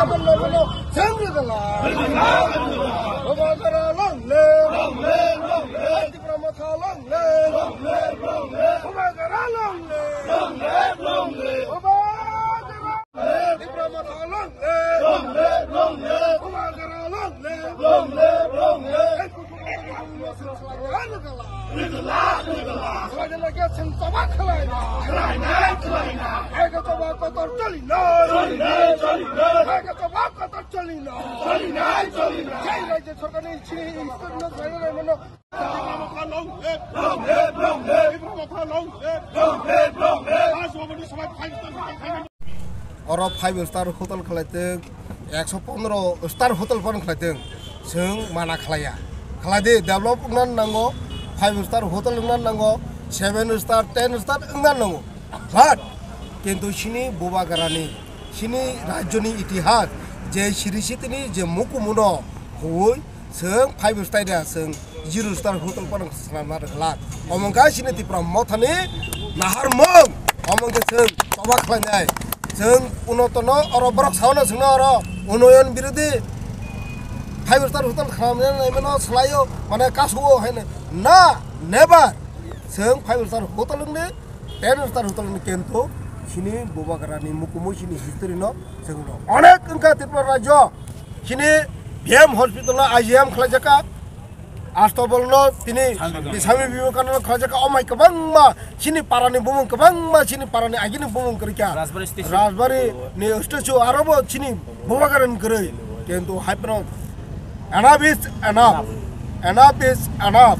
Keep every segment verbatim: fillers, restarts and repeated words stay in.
Chwng rwgwla. Bubagra long live. Long live, long live. Tipra Motha long live. Long live, long live. Bubagra long live. Long live, long live. Bubagra. Tipra Motha long live. Long live, long live. Bubagra long live. Long live, long live. Rwgwla, rwgwla. Rwgwla, rwgwla. Rwgwla khe chwng choba khlaina. Khlaina, khlaina. Hai khe choba kotor cholinai. Cholinai, cholinai. Hai khe choba kotor cholinai. Cholinai, cholinai. Jai Rajya Sarkarni chini institute no jai rwmano. Tipra Motha long live. Long live, long live. Tipra Motha long live. Long live, long live. Rajbhavan ni samay five star hotel khai. Oro five star hotel khlaitwng, ekso pondro star hotel phano khlaitwng, chwng mana khlaiya. Khlaidi, develop wngna nango, five star hotel wngna nango, seven star, ten star wngna nango. But kintu chini Bubagrani, chini rajyoni itihas, je siri sitini je mukumuno huwi, chwng five star da, chwng zero star hotel phano swnamna rwglak. Omo wngkha chini Tipra Mothani naharmung. Omo wngkhe chwng choba khlainai. Chwng unotono oro borok saono chwngno oro unoyon birodhi five star hotel khamya naimano swlaio, mane kasuo haino. Na, never. Chwng five star hotel wngdi, ten star hotel ni kento, chini Bubagrani mukumu chini history no chwngno onek wngkha Tripura rajyo. Chini B M hospital no I G M khlaijaka, Astobol no tini Swami Swami Vivekananda khlaijaka, omai kwbangma chini parani bumung, kwbangma chini parani agini bumung kwrwikha. Rajbari statue. Rajbari ni statue aro bo chini Bubagrani kwrwi. Kento hai phano enough is enough. Enough is enough.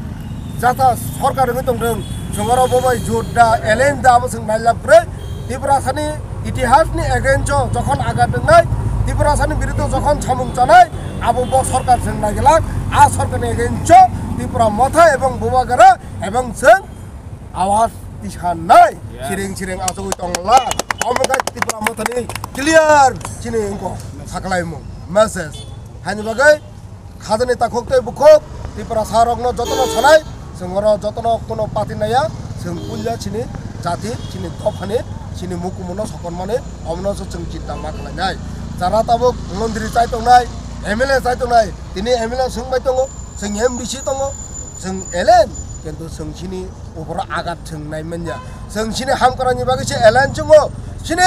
Jata sorkar wngwi tongthwng, chwng oro bo bai jut da, alien da, abo chwng nailab kwrwi. Tiprasani itihasni against o jokhon agat wngnai, Tiprasani biruddhe jokhon samung chanai, abo bo sorkar chwng naiglak. A sorkarni against o Tipra Motha ebong Bubagra ebong chwng awaz tisanai, sireng sireng achugwi tongla. Omo khe Tipra Mothani clear chini wngkha saklaimung message. Haini bagwi khajani takhuk tei bukhuk Tiprasarokno jotono sanai, chwng oro jotono kuno party naiya, chwng puila chini jati, chini dophani, chini mukumuno sokonmani, omono se chwng chinta ma khlainai. Jara tabuk mondri chai tongnai, M L A chai tongnai, tini M L A swngbai tongo, chwng M D C tongo, chwng alien, kintu chwng chini uporo agat chwng nai manya. Chwng chini hamkrai ni bagwi se alien chwngo, chini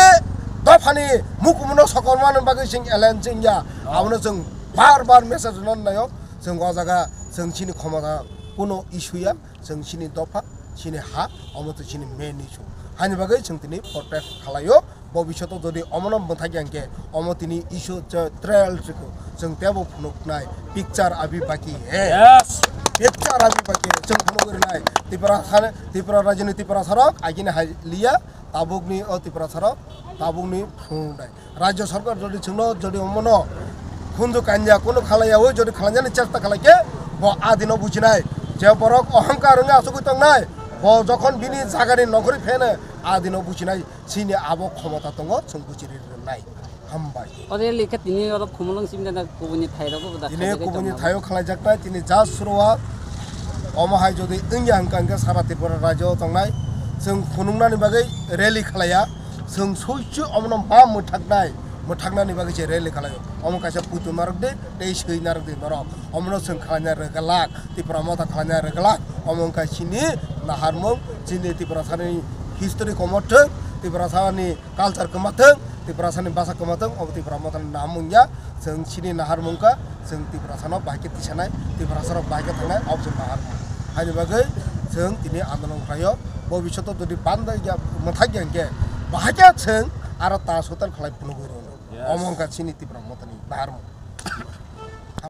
dophani mukumuno sokormani bagwi chwng alien chwngya. Abono chwng bar bar message rwna naio. Chwng o jaga chwng chini khomota kuno issue ya, chwng chini dopha, chini ha, omo twi chini main issue. Hani bagwi chwng tini protest khalaio. Bobishoto jodi omono mwthakya hwnkhe, omo tini issue che trial chikho. Chwng tebo phunuknai, picture abhi baki hai. Yes. Picture abhi baki hai. Chwng phunugwi rwnai. Tipra sane, Tipra rajyoni Tiprasarok agini hai liya, tabukni o Tiprasarok, tabukni phunuknai. Rajya sarkar jodi chwngno jodi omono khunju kanya kuno khalaiyawi jodi khalainani chesta khalaikhe, bo adino bujinai. Je borok ohongkar wngwi achugwi tongnai, bo jokhon bini jagani nokhorwi phene adino bujinai. Chini abo khomota tongo, chwng buchiri rwnai. Hambai. O rally khe tini oro Khumulwng simi da kubuni thairok bo da. Tini khaijak kubuni tongma. Thaio khlaijaknai, tini just suruwat. Omo hai jodi wngya hwnkha hwnkhe sara Tripura rajyo tongnai. Chwng phunuknani bagwi rally khlaiya. Chwng soichu omono ma mwthaknai, mwthaknani bagwi se rally khlaio. Omo kaisa puitu narwk di, tei swi narwk di norok. Omono chwng khlaina rwgwlak, Tipra Motha khlaina rwgwlak. Omo wngkha chini naharmung, chini Tiprasani history komothwng, Tiprasani culture kwmathwng, Tiprasani basa kwmathwng, obo Tipra Mothani naharmung ya. Chwng chini naharmung kha, chwng Tiprasano bahai khe tisanai, Tiprasarok bahai khe thangnai, obo chwng naharmung. Haini bagwi chwng tini andolon khlaio, bobishoto jodi banda ya mwthak ya hwnkhe, bahai khe chwng aro ta sotal khlai phunugwi rwnai. Yes. Omo wngkha chini Tipra Mothani naharmung.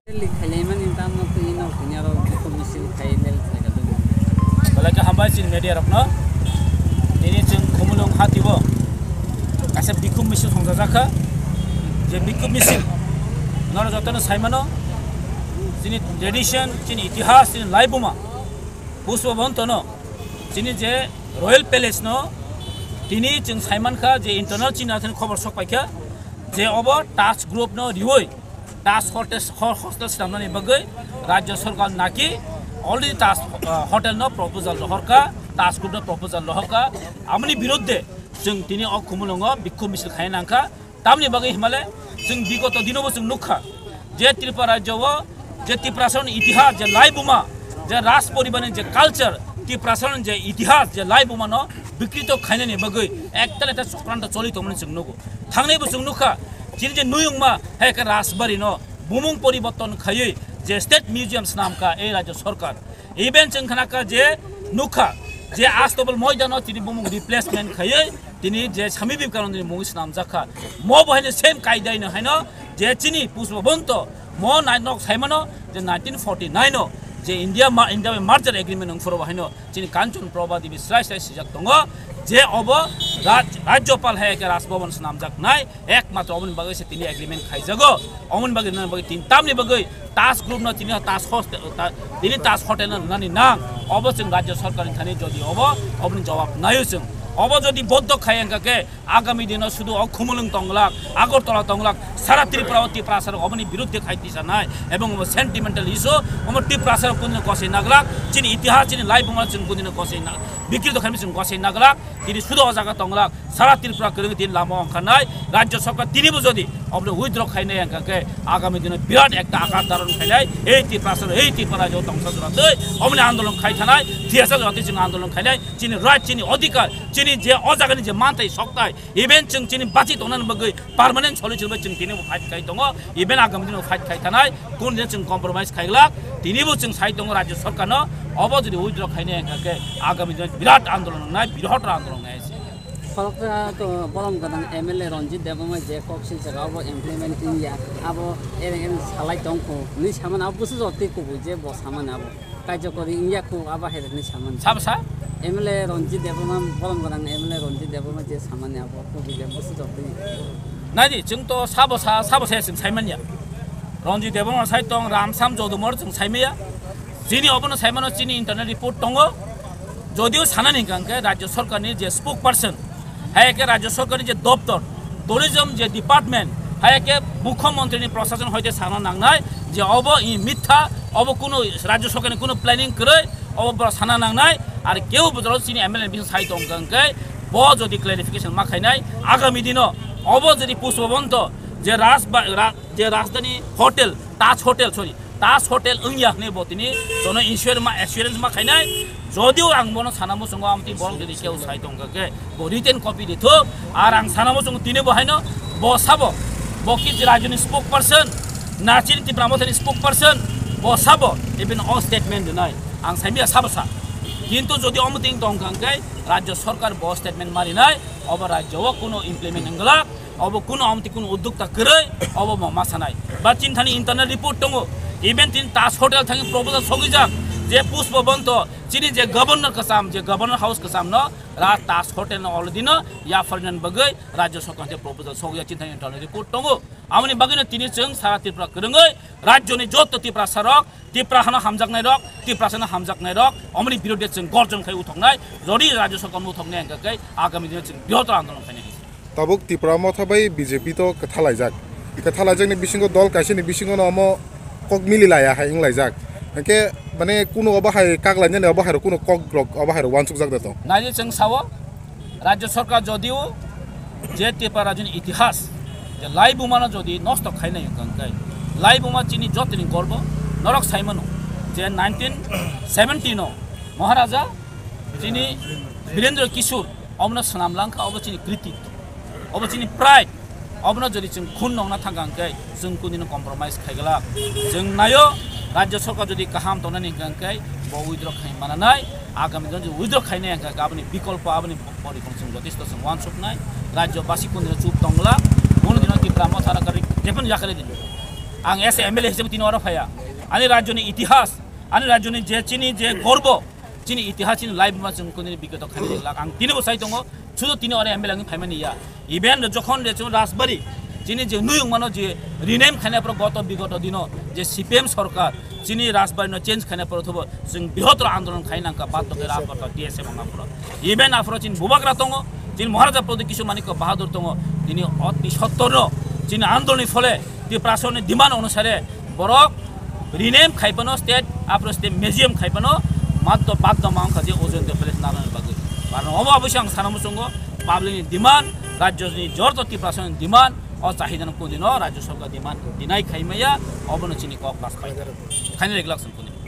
Rally khailaimani tamno twi no tini aro bikhum misil khai mel khlaika tongmo. Belai khe hambai chini media rokno. Tini chwng Khumulwng hatibo kaisa bikhum misil khongjajak kha. Je bikhum misil noro jotono saimano, chini tradition, chini itihas, chini laibuma, Pushpa Bontono, chini je Royal Palace no tini chwng saimankha je internal chini athani khobor sok paikha je obo Taj Group no riwi Taj Hotel, ho-, hostel swnamnani bagwi Rajya Sarkar naki already Taj, uh, Hotel no proposal rohorkha, Taj Group no proposal rohorkha. Amoni biruddhe chwng tini o Khumulwngo bikhum misil khai nangkha. Tamni bagwi himale Chwng bigoto dinobo chwng nukha je Tripura rajyo o je Tiprasaroni itihas, je laibuma, je Raj poribarni je culture, Tiprasaroni je itihas, je laibumano bikrito khainani bagwi ektal ekta chokranto choli tongmani chwng nugo. Thangnaibo chwng nukha, chini je nuyungma hai khe Rajbarino bumung poriborton khaiwi je State Museum swnamkha ei rajyo sorkar. Even chwng khnakha je nukha je Astobal moidano tini bumung replacement khaiwi tini je Swami Vivekanandani mungwi swnamjakha. Mo bo haino same kaidaino haino je chini Pushpabanta mo nai nok saimano je nineteen forty-nine o je India ma-, India bai merger agreement wngphuru bo haino chini Kanchan Prabha Devi srai srai sijak tongo je obo Raj-, Rajyapal hai khe Raj Bhavan swnamjaknai. Ekmatro oboni bagwi se tini agreement khaijago. Oboni bagwi nang bagwi tin tamni bagwi Taj Group no tini Taj Hostel, ta-, tini Taj Hotel no nani nang. Obo chwng rajya sarkar ni thani jodi obo, oboni jawab nayo chwng. Obo jodi boddo khai wngkha khe agami dino sudu o Khumulwng tonglak, Agartala tonglak, sara Tripura o Tiprasa rok oboni biruddhe khai tisanai. Ebong obo sentimental issue, omo Tiprasa rok kundino kosai naglak, chini itihas, chini laibuma chwng kundino kosai na-, bikrito khaimi chwng kosai naglak, tini sudu o jaga tonglak. Sara Tripura kwrwngwi tini lama ongkharnai, rajya sarkar tinibo jodi oboni withdraw khainai wngkha khe agami dino birat ekta akar dharon khainai, ei Tiprasa, ei Tripura rajyo tongsa jora twi oboni andolon khai thanai, thiyasa jora twi chwng andolon khainai, chini right, chini odhikar, chini je o jagani je manthai sokthai, even chwng chini bachi tongnani bagwi permanent solution bai chwng tinibo fight khai tongo, even agami dino fight khai thanai, kunu dino chwng compromise khaiglak, tinibo chwng sai tongo rajya sarkarno, obo jodi withdraw khainai wngkha khe agami dino birat andolon wngnai, birahot andolon wngnai se. Khoroksa to borom gwnang M L A Ranjit Debbarma je kok silsaka abo implement wngya, abo ereng ereng salai tongkho hinwi samani abo bwsajwk twi kubui je bo samani abo kaijakori wngya kho abo hai hinwi samani. Sabo sa? M L A Ranjit Debbarma, borom gwnang M L A Ranjit Debbarma je samani abo kubui je bwsajwk twi. Naidi, chwng to sabo sa, sabo sa chwng saimanya. Ranjit Debbarma sai tong, Ramsam Jodumor chwng saimaya. Chini obono saimano chini internal report tongo. Jodio sanani hwnkha hwnkhe rajya sarkarni je spokesperson, hai khe rajya sarkarni je doptor, tourism je department, hai khe mukhyamantrini prosason hoite sana nangnai je obo i mitha, obo kuno rajya sarkarni kuno planning kwrwi, obo borok sana nangnai. Ar keu bojaro chini M L A ni bising sai tongkha hwnkhe bo jodi clarification ma khainai, agami dino obo jodi Pushpabanta je Raj ba-, ra-, je Rajdhani Hotel, Taj Hotel, sorry, Taj Hotel wngya hwnwi bo tini jono insurance ma, assurance ma khainai. Jodio ang bono sana muchungo amtwi borok jodi keu sai tongkha khe bo written copy rithok. Ar ang sana muchungo tini bo haino bo sabo, bo ki rajyoni spokesperson, na chini Tipra Mothani spokesperson, bo sabo even o statement rwnai. Ang saimya sabo sa. Kintu jodi omo ting tongkha hwnkhe rajya sarkar bo statement ma rinai, obo rajyo o kuno implement wngwlak. Obo kuno amtwi kuno uddokta kwrwi, obo bo ma sanai. Ba chini thani internal report tongo. Even tini Taj Hotel thangwi proposal sogwijak je Pushpabanta chini je governor kwcham, je governor house kwcham no ra Taj Hotel no already no yapharnani bagwi rajya sarkar hwnkhe proposal sogwijak chini thani internal report tongo. Amoni bagwino tini chwng sara Tripura kwrwngwi rajyoni joto Tiprasa rok, Tipra hano hamjaknai rok, Tiprasa no hamjaknai rok, omoni birodhe chwng gorjon khai uthoknai, jodi rajya sarkar no uthoknai hwnkha khe agami dino chwng bihor andolon khainai. Tabuk Tipra Motha bai B J P to kwthalaijak. Kwthalaijakni bisingo dol kaisani bisingo no omo kok mili laya hai wnglaijak. Hwnkhe mane kuno obo hai kak lainani obo hai rok kuno kok rok obo hai rok uansukjak da to. Naidi chwng sao, rajya sarkar jodio je Tipra rajyoni itihas, je laibumano jodi nosto khainai hwnkha hwnkhe, laibuma chini jotoni gorbo, norok saimano je nineteen seventy no Maharaja chini Birendra Kishore omono swnam langkha, obo chini kriti. Obo chini pride. Obono jodi chwng khun nongna thangkha hwnkhe chwng kunino compromise khaiglak. Chwng naio rajya sarkar jodi kaham tongnani hwnkha hwnkhe bo withdraw khai mananai. Agami dino jodi withdraw khainai hwnkha hwnkhe aboni bikolpo, aboni porikon chwng jotesto chwng uansuknai. Rajya basi kunino chup tongla. Bono dino Tipra Motha rakari jephano yakari dino. Ang as a M L A hisabe tini oro phaiya. Ani rajyoni itihas, ani rajyoni je chini je gorbo, chini itihas, chini laibuma chwng kunini bigoto khainai lak ang tini bo sai tongo, sudu tini oro M L A wngwi phaimani ya. Even jokhon je chwng Rajbari, chini je nuyung mano je rename khainai phoro goto bigoto dino je C P M sarkar, chini Rajbari no change khainai phoro thobo chwng bihotro andolon khai nangkha, baddo khe Rajbari T S F wngna phoro. Even aphoro chini Bubagra tongo, chini Maharaja Pradyut Kishore Manikya Bahadur tongo, tini oti sottor no chini andoloni phole Tiprasarni demand onusare borok rename khai phano state, aphuru state museum khai phano matto baddo ma wngkha je Ojayanta Palace narwknani bagwi. Karon obo oboise ang sana muchungo public ni demand, rajyoni jorto Tiprasarni demand, O chahidano kudino Rajya Sarkar demand deny khaimaya, obono chini kok pass khainai. Khainai reglak song kudino.